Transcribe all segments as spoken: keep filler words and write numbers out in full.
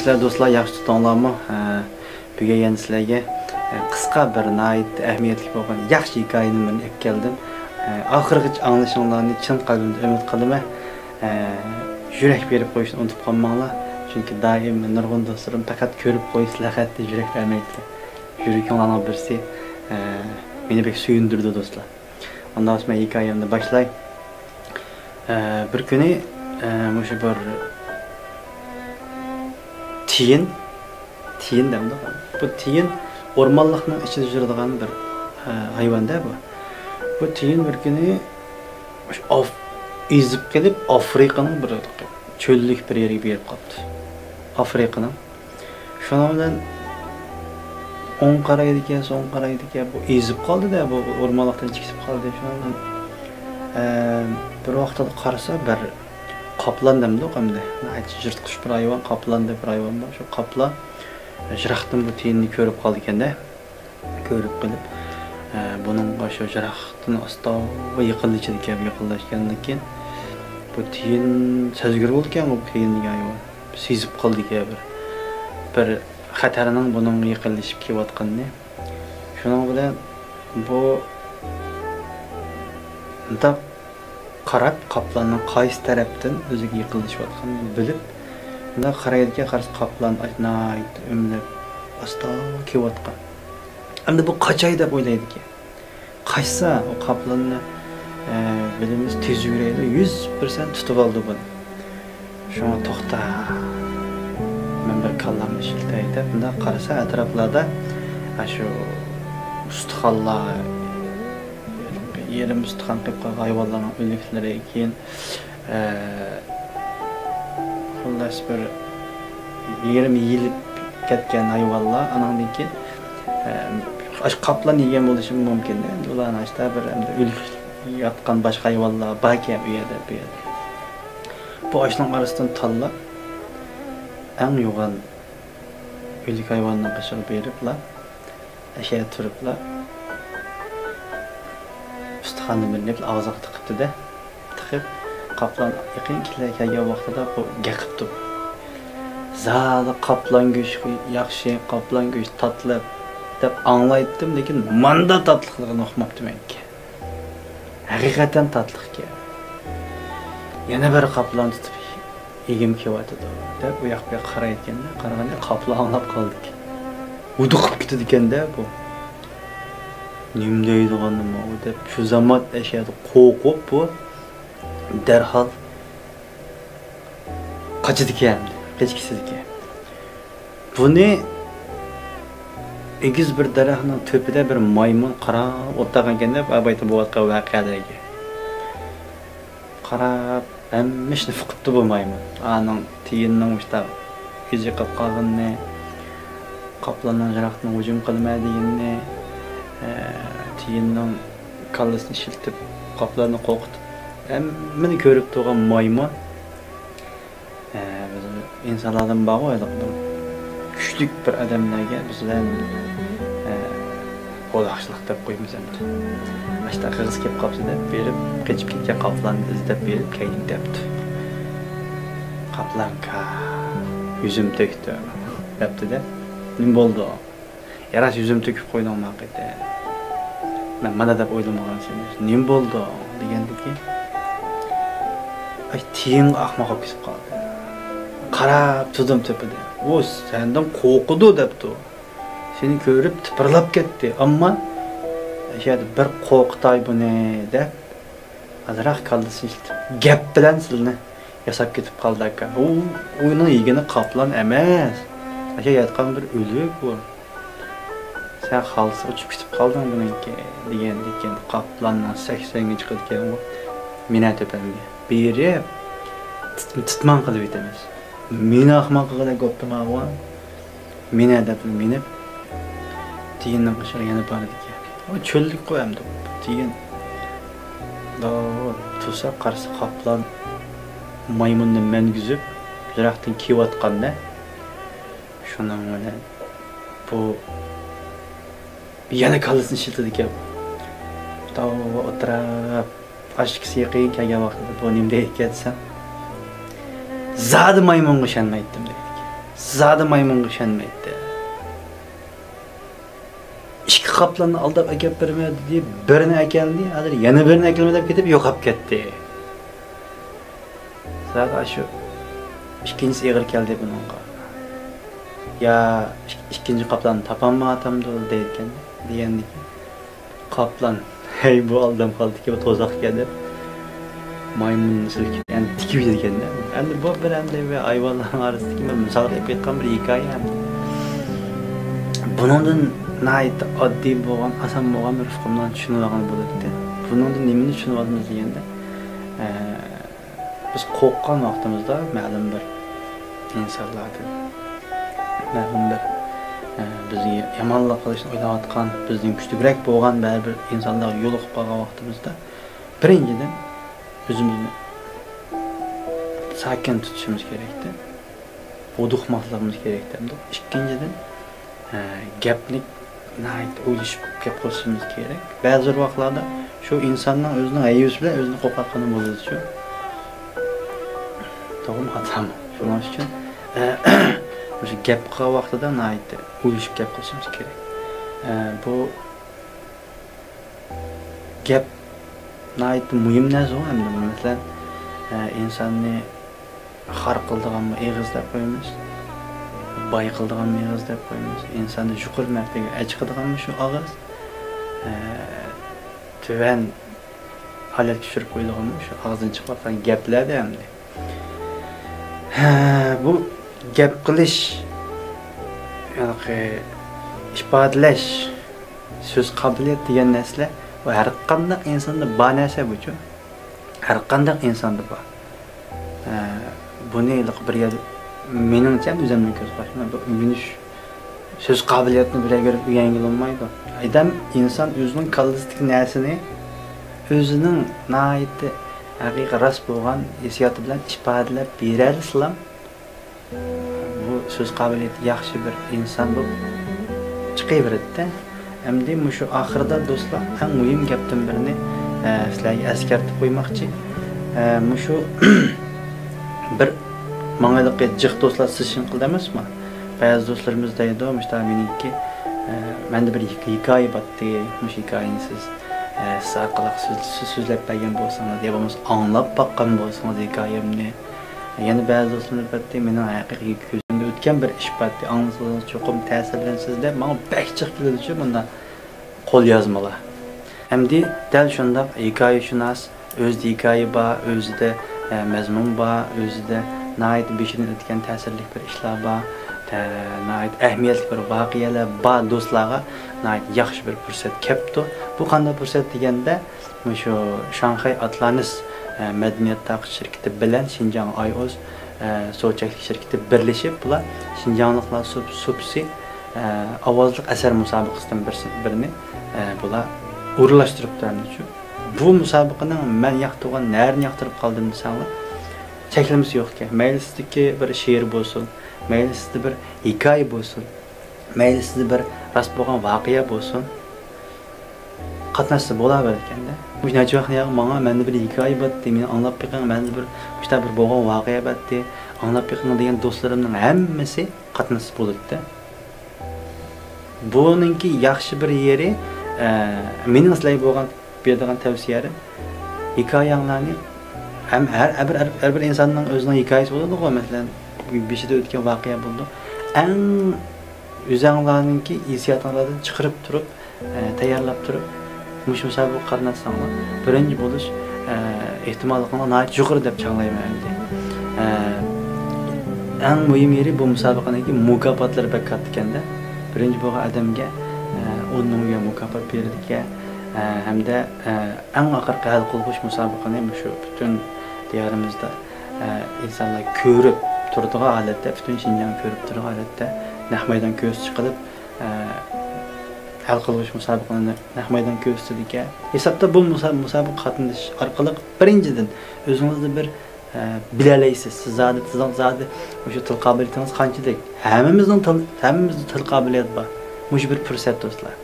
سىلەر دوستلار ياخشى تۇتۇڭلارمۇ؟ ھە، بۈگۈن يەنە سىلەرگە، ھە، قىسقا بىر ناھايىتى ئەھمىيەتلىك بولغان ياخشى ھېكايىنى مەن ئېلىپ كەلدىم. ھە، ئاخىرغىچە ئاڭلىشىڭلارنى چىن قەلبىمدىن ئۈمىد قىلىمەن. ھە، يۈرەك بېرىپ قويۇشنى ئۇنتۇپ قالماڭلار. چۈنكى دائىم نۇرغۇن دوستلىرىم پەقەت كۆرۈپ قويسىلا خەتنى يۈرەك بەرمەيدىكەن. يۈرىكىڭلارنىڭ بىرسى، ھە، مېنى بەك سۆيۈندۈرىدۇ دوستلار. ئاندىن مەن ھېكايەمنى باشلاي. ئە، بىر كۈنى، ئە، مۇشۇ بىر تىيىن، تىيىن دەمدۇ؟ بۇ تىيىن ئورمانلىقنىڭ ئىچىدە يۈرىدىغان بىر، ئە، ھايۋان-دە بۇ. بۇ تىيىن بىر كۈنى مۇشۇ ئاف-، ئېزىپ قېلىپ، ئافرىقىنىڭ بىر چۆللۈك بىر يېرىگە بېرىپ قاپتۇ. ئافرىقىنىڭ. شۇنىڭ بىلەن ئوڭ قارايدىكەن، سول قارايدىكەن، بۇ ئېزىپ قالدى-دە، بۇ ئورمانلىقتىن چىقىپ قالدى. شۇنىڭ بىلەن، ئە، بىر ۋاقىتتا قارىسا، بىر قاپلان دەمدۇق ئەمدى. ناھايىتى يىرتقۇچ بىر ھايۋان، قاپلان دەپ بىر ھايۋان بار. شۇ قاپلان يىراقتىن بۇ تىيىننى كۆرۈپ قالىدىكەن-دە. كۆرۈپ قېلىپ، ئە، بۇنىڭغا شۇ يىراقتىن ئاستا يېقىنلىشىدىكەن. يېقىنلاشقاندىن كېيىن بۇ تىيىن سەزگۈر بولىدىكەن، بۇ تىيىن دېگەن ھايۋان. سېزىپ قالىدىكەن بىر، بىر خەتەرنىڭ بۇنىڭغا يېقىنلىشىپ كېلىۋاتقىنىنى. شۇنىڭ بىلەن بۇ مۇنداق قاراپ، قاپلاننىڭ قايسى تەرەپتىن ئۆزىگە يېقىنلىشىۋاتقىنىنى بىلىپ، مۇنداق قارايدىكەن، قارىسا قاپلان ناھايىتى ئۆمىلەپ ئاستا كېلىۋاتقان. ئەمدى بۇ قاچاي دەپ ئويلايدىكەن. قاچسا، ئۇ قاپلاننى، ئە، بىلىمىز تېز يۈگۈرەيدۇ، يۈز پىرسەنت تۇتۇۋالىدۇ بۇنى. شۇڭا توختا، مەن بىر كاللامنى ئىشلىتەي دەپ، مۇنداق قارىسا ئەتراپلاردا ئاشۇ ئۇستىخانلار، يېرىم ئۇستىخان قېلىپ قالغان ھايۋانلارنىڭ ئۆلۈكلىرى، كېيىن، ئە، خۇللاس بىر يېرىم يېيىلىپ كەتكەن ھايۋانلار، ئانىڭدىن كېيىن، ئە، ئاشۇ قاپلان يېگەن بولۇشى مۇمكىن. ئەمدى ئۇلارنى ئاشتا بىر ئەمدى ئۆلۈك ياتقان باشقا ھايۋانلار باركەن ئۇ يەردە، بۇ يەردە. بۇ ئاشنىڭ ئارىسىدىن تاللاپ، ئەڭ يوغان ئۆلۈك ھايۋاننىڭ قېشىغا بېرىپلا، ئەشەدە تۇرۇپلا، ئۇستىخاننى بىرنى ئېلىپ ئاغزىغا تىقىپتۇ-دە. تىقىپ، قاپلان يېقىن كېلە-، كەلگەن ۋاقتىدا بۇ گەقىپتۇ. زادى قاپلان گۆشى ياخشى، قاپلان گۆشى تاتلىق دەپ ئاڭلايتتىم، لېكىن ماندا تاتلىقلىقىنى ئۇقماپتىمەنكى. ھەقىقەتەن تاتلىقكەن. يەنە بىر قاپلان تۇتۇپ يېگۈم كېلىۋاتىدۇ دەپ، ئۇ ياق بۇ ياققا قارايدىكەن-دە، قارىغاندا قاپلان ئاڭلاپ قالىدىكەن. ھودۇقۇپ كېتىدىكەن-دە بۇ. نېمە دەيدىغاندىمۇ ئۇ دەپ، شۇ زامات ئەشەدە قورقۇپ بۇ دەرھال قاچىدىكەن، قېچىپ كېتىدىكەن. بۇنى ئېگىز بىر دەرەخنىڭ تۆپىدە بىر مايمۇن قاراپ ئولتۇرغانىكەن-دە، ئابايتا بولۇۋاتقان ۋەقەلەرگە. قاراپ، ھەممە ئىشنى ئۇقۇپتۇ بۇ مايمۇن. ئانىڭ تىيىننىڭ مۇشتاق يۈزى قىلىپ قالغىنىنى، قاپلاننىڭ يىراقتىن ھۇجۇم قىلىمەن دېگىنىنى، ئە، تىيىننىڭ كاللىسىنى ئىشلىتىپ، قاپلاننى قورقۇتۇپ، ھەممىنى كۆرۈپ تۇرغان مايمۇن. ئە، بىز ئىنسانلاردىن بارغۇ ھېلىقى بىر كۈچلۈك بىر ئادەملەرگە بىز بىلەن، ئە، قولاقچىلىق دەپ قويىمىز ئەمدى. ئاشتا قىغىز كېلىپ قاپسۇ دەپ بېرىپ، قېچىپ كەتكەن قاپلاننى ئىزدەپ بېرىپ كەينىگە دەپتۇ. قاپلانكا، يۈزۈم تۆكتۈم دەپتۇ-دە. نېمە بولدى؟ يا راست يۈزۈم تۆكۈپ قويدۇڭ ماقىتە. مەن مانا دەپ ئويلىمىغان سېنى. نېمە بولدى؟ دېگەندىكىن، ئاي، تىيىنغا ئاقماق بولۇپ كېتىپ قالدى. قاراپ تۇردۇم تۆپىدە. ئۇ سەندىن قورقىدۇ دەپتۇ. سېنى كۆرۈپ تىپىرلاپ كەتتى. ئەمما ئەشەدە بىر قورقۇتاي بۇنى دەپ، ئازراق كاللىسىنى ئىشلىتىپ، گەپ بىلەن سىلىنى ياساپ كېتىپ قالدى ئاكا. ئۇ، ئۇنىڭ يېگىنى قاپلان ئەمەس. ئاشۇ ياتقان بىر ئۆلۈك بۇ. سەن خالىسا ئۇچۇپ كېتىپ قالدىڭ بۇنىڭكى، دېگەندىكىن قاپلاننىڭ سەكسەنگە چىقىدىكەن ئۇ. مىنە تۆپەمگە بېرىپ، تىت-، تىتمان قىلىۋېتىمىز. مېنى ئاقماق قىلغۇدەك بوپتۇ ماۋۇ. مىنە دەپ مىنىپ، تىيىننىڭ قېشىغا يەنە باردىكەن. ئۇ چۆللۈكقۇ ئەمدى. تىيىن داۋۇت تۇرسا قارىسا قاپلان مايمۇننى مەنگۈزۈپ، يىراقتىن كېلىۋاتقاندا، شۇنىڭ بىلەن بۇ يەنە كاللىسىنى ئىشلىتىدىكەن. داۋۇت ئولتۇراپ، ئاشىكىسى يېقىن كەلگەن ۋاقتىدا بۇ نېمە دەيدىكەن دېسەم، زادى مايمۇنغا ئىشەنمەيتتىم دەيدىكەن. زادى مايمۇنغا ئىشەنمەيتتى. ئىككى قاپلاننى ئالداپ ئەكەپ بېرىمەن دېدى، بىرىنى ئەكەلدى، ھازىر يەنە بىرىنى ئەكەلمەن دەپ كېتىپ يوقاپ كەتتى. زادى ئاشۇ ئىككىنچىسى ئېغىر كەلدى بۇنىڭغا. يا ئىك-، ئىككىنچى قاپلاننى تاپالمايۋاتامدۇ دەيدىكەن، دېگەندىكىن. قاپلان، ھەي، بۇ ئالدام قالدىكى، بۇ توزاقكەن دەپ، مايمۇننى سىلكىپ، يەنە تىكىۋېتىدىكەن-دە. ئەمدى بۇ بىر ئەمدى بىر ھايۋانلارنىڭ ئارىسىدىكى بىر مىسال قىلىپ ئېيتقان بىر ھېكايە ئەمدى. بۇنىڭدىن ناھايىتى ئاددىي بولغان، ئاسان بولغان بىر ئۇقۇملارنى چۈشىنىۋالغىلى بولاتتى. بۇنىڭدىن نېمىنى چۈشىنىۋالىمىز دېگەندە، ئە، بىز قورققان ۋاقتىمىزدا مەلۇم بىر ئىنسانلاردىن، مەلۇم بىر، ئە، بىزگە يامانلىق قىلىشنى ئويلاۋاتقان، بىزدىن كۈچلۈكرەك بولغان بەزى بىر ئىنسانلارغا يولۇقۇپ قالغان ۋاقتىمىزدا، بىرىنچىدىن، ئۆزىمىزنى ساكىن تۇتۇشىمىز كېرەكتى. ھودۇقماسلىقىمىز كېرەكتى. ئىككىنچىدىن، ئە، گەپنى ناھايىتى ئويلىشىپ گەپ قىلىشىمىز كېرەك. بەزى بىر ۋاقىتلاردا شۇ ئىنساننىڭ ئۆزىنىڭ ھەيۋىسى بىلەن ئۆزىنى قورقۇتقىنى بولىدۇ شۇ. توغرىمۇ، خاتامۇ؟ شۇنىڭ ئۈچۈن، ئە، مۇشۇ گەپ قىلغان ۋاقتىدا ناھايىتى ئويلىشىپ گەپ قىلىشىمىز كېرەك. ئە، بۇ گەپ ناھايىتى مۇھىم نەرسە ئۇ ئەمدى. مەسىلەن، ئە، ئىنساننى خار قىلىدىغانمۇ ئېغىز دەپ قويىمىز، باي قىلىدىغانمۇ ئېغىز دەپ قويىمىز، ئىنساننى يۇقىرى مەرتىبىگە ئەچىقىدىغانمۇ شۇ ئاغىز، ئە، تۆۋەن ھالەتكە چۈشۈرۈپ قويىدىغانمۇ شۇ ئاغزىدىن چىقىۋاتقان گەپلەردە ئەمدى. ھە، بۇ گەپ قىلىش، ھېلىقى ئىپادىلەش، سۆز قابىلىيىتى دېگەن نەرسىلەر، بۇ ھەر قانداق ئىنساندا بار نەرسە بۇچۇ. ھەر قانداق ئىنساندا بار. ئە، بۇنى ھېلىقى بىر يەر، مېنىڭچە، ئۆزۈمنىڭ كۆز قارىشىم، بۇ ئۆگىنىش، سۆز قابىلىيىتىنى بىرەر كۆرۈپ ئۆگەنگىلى بولمايدۇ. ئادەم، ئىنسان ئۆزىنىڭ كاللىسىدىكى نەرسىنى ئۆزىنىڭ ناھايىتى ھەقىقىي راست بولغان ھېسسىياتى بىلەن ئىپادىلەپ بېرەلىسىلا، بۇ سۆز قابىلىيىتى ياخشى بىر ئىنسان بولۇپ چىقىۋېرىدىدە. ئەمدى مۇشۇ ئاخىرىدا دوستلار، ئەڭ مۇھىم گەپتىن بىرنى، ئە، سىلەرگە ئەسكەرتىپ قويماقچى. ئە، مۇشۇ بىر ماڭىلىقى جىق دوستلار سېشن قىلدى ئەمەسمۇ؟ بەزى دوستلىرىمىز دەيدۇ، مۇشۇنداق مېنىڭكى، ئە، مەندە بىر ھېك-، ھېكايە بارتتى، مۇشۇ ھېكايىنى سىز، ئە، سىز ئارقىلىق سۆز-، سۆز-، سۆزلەپ بەرگەن بولسىڭىز يا بولمىسا ئاڭلاپ باققان بولسىڭىز ھېكايەمنى. يەنە بەزى دوستلىرىم ئېيتاتتى، مېنىڭ ھەقىقىي كۆزۈمدە ئۆتكەن بىر ئىش بارتتى، ئاڭلىسىڭىز چوقۇم تەسىرلىنىسىز دەپ ماڭا بەك جىق كېلىدىچۇ، مۇنداق قوليازمىلار. ئەمدى دەل شۇنداق ھېكايىشۇناس، ئۆزىدە ھېكايە بار، ئۆزىدە، ئە، مەزمۇن بار، ئۆزىدە ناھايىتى بېشىدىن ئۆتكەن تەسىرلىك بىر ئىشلار بار، ئە، ناھايىتى ئەھمىيەتلىك بىر ۋەقەلەر بار دوستلارغا ناھايىتى ياخشى بىر پۇرسەت كەپتۇ. بۇ قانداق پۇرسەت دېگەندە، مۇشۇ شاڭخەي ئاتلانىس، ئە، مەدەنىيەت تارقىتىش شىركىتى بىلەن شىنجاڭ ئاي ئوز، ئە، سۇ چەكلىك شىركىتى بىرلىشىپ، بۇلار شىنجاڭلىقلار سۇپ-، سۇپىسى، ئە، ئاۋازلىق ئەسەر مۇسابىقىسىدىن بىرسى، بىرنى، ئە، بۇلار ئورۇنلاشتۇرۇپتۇ ئەمدىچۇ. بۇ مۇسابىقىنىڭ مەن ياقتۇرغان، نەرىنى ياقتۇرۇپ قالدىم دېسەڭلار، چەكلىمىسى يوق ئىكەن. مەيلى سىزدىكى بىر شېئىر بولسۇن، مەيلى سىزدە بىر ھېكايە بولسۇن، مەيلى سىزدە بىر راست بولغان ۋەقە بولسۇن، قاتناشسا بولاۋېرىدىكەن-دە. مۇشۇ نەچچە ۋاقىت ياقى ماڭا، مەندە بىر ھېكايە بارتتى، مېنى ئاڭلاپ بېقىڭ، مەندە بىر مۇشۇنداق بىر بولغان ۋەقە بارتتى، ئاڭلاپ بېقىڭ دېگەن دوستلىرىمنىڭ ھەممىسى قاتناشسا بولىدىكەن-دە. بۇنىڭكى ياخشى بىر يېرى، ئە، مېنىڭ سىلەرگە بولغان بېرىدىغان تەۋسىيەم، ھېكايەڭلارنى ھەم ھەر، ھەر بىر، ھەر، ھەر بىر ئىنساننىڭ ئۆزىنىڭ ھېكايىسى بولىدىغۇ، مەسىلەن، بېشىدا ئۆتكەن ۋەقە بولىدۇ. ئەڭ ئۆزەڭلارنىڭكى ھېسسىياتىڭلاردىن چىقىرىپ تۇرۇپ، ئە، تەييارلاپ تۇرۇپ، مۇشۇ مۇسابىقىگە قاتناشساڭلار، بىرىنچى بولۇش، ئە، ئېھتىماللىقىڭلار ناھايىتى يۇقىرى دەپ چاغلايمەن ئەمدى. ئە، ئەڭ مۇھىم يېرى، بۇ مۇسابىقىنىڭكى مۇكاپاتلىرى بەك كاتتىكەن-دە. بىرىنچى بولغان ئادەمگە، ئە، ئون مىڭ يۈەن مۇكاپات بېرىدىكەن، ئە، ھەمدە، ئە، ئەڭ ئاخىرقى ھەل قىلغۇچ مۇسابىقىنى مۇشۇ پۈتۈن دىيارىمىزدا، ئە، ئىنسانلار كۆرۈپ تۇرىدىغان ھالەتتە، پۈتۈن شىنجاڭ كۆرۈپ تۇرىدىغان ھالەتتە نەق مەيدان كۆرسىتىش قىلىپ، ئە، ھەل قىلغۇچ مۇسابىقىنى نەق مەيدان كۆرسىتىدىكەن. ھېسابتا بۇ مۇسا-، مۇسابىقىگە قاتنىشىش ئارقىلىق بىرىنچىدىن، ئۆزىڭىزنى بىر، ئە، بىلەلەيسىز. سىز زادى، سىزنىڭ زادى مۇشۇ تىل قابىلىيىتىڭىز قانچىلىك؟ ھەممىمىزنىڭ تىل، ھەممىمىزدە تىل قابىلىيەت بار. مۇشۇ بىر پۇرسەت، دوستلار.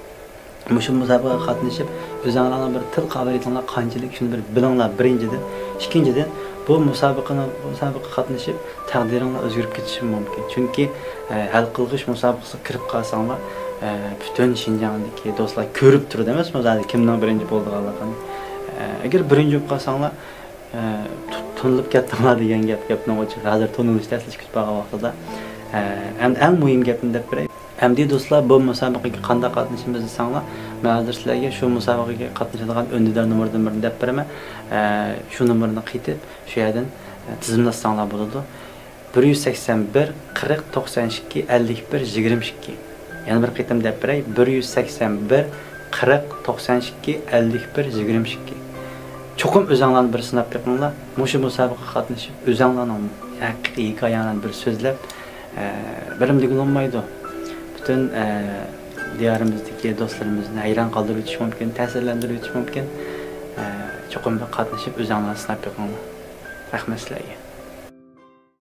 مۇشۇ مۇسابىقىگە قاتنىشىپ، ئۆزۈڭلارنىڭ بىر تىل قابىلىيىتىڭلار قانچىلىك، شۇنى بىر بىلىڭلار، بىرىنچىدىن. ئىككىنچىدىن، بۇ مۇسابىقىنىڭ، مۇسابىقىگە قاتنىشىپ، تەقدىرىڭلار ئۆزگىرىپ كېتىشى مۇمكىن. چۈنكى، ئە، ھەل قىلغۇچ مۇسابىقىسىگە كىرىپ قالساڭلار، ئە، پۈتۈن شىنجاڭدىكى دوستلار كۆرۈپ تۇرىدۇ ئەمەسمۇ، زادى كىمنىڭ بىرىنچى بولىدىغانلىقىنى. ئە، ئەگەر بىرىنچى بولۇپ قالساڭلار، ئە، تۇ-، تونۇلۇپ كەتتىڭلار دېگەن گەپ، گەپنىڭ ئوچۇقى. ھازىر تونۇلۇش دەسلەشكە كېتىپ بارغان ۋاقتىدا، ئە، ئەمدى ئەڭ مۇھىم گەپنى دەپ بېرەي. ئەمدى دوستلار، بۇ مۇسابىقىگە قانداق قاتنىشىمىز دېسەڭلار، مەن ھازىر سىلەرگە شۇ مۇسابىقىگە قاتنىشىدىغان ئۈندىدار نومۇردىن بىرنى دەپ بېرىمەن. ئە، شۇ نومۇرنى قېتىپ، شۇ يەردىن، ئە، تىزىملاتساڭلار بولىدۇ. بىر يۈز سەكسەن بىر، قىرىق، توقسان ئىككى، ئەللىك بىر، يىگىرمە ئىككى. يەنە بىر قېتىم دەپ بېرەي، بىر يۈز سەكسەن بىر، قىرىق، توقسان ئىككى، ئەللىك بىر، يىگىرمە ئىككى. چوقۇم ئۆزەڭلارنى بىر سىناپ بېقىڭلار. مۇشۇ مۇسابىقىگە قاتنىشىپ، ئۆزەڭلارنىڭ ھەقىقىي ھېكايەڭلارنى بىر سۆزلەپ، ئە، بىرىم دېگىلى بولمايدۇ. پۈتۈن، ئە، دىيارىمىزدىكى دوستلىرىمىزنى ھەيران قالدۇرۇۋېتىش مۇمكىن، تەسىرلەندۈرۈۋېتىش مۇمكىن. ئە، چوقۇم بىر قاتنىشىپ، ئۆزەڭلارنى سىناپ بېقىڭلار. رەھمەت سىلەرگە.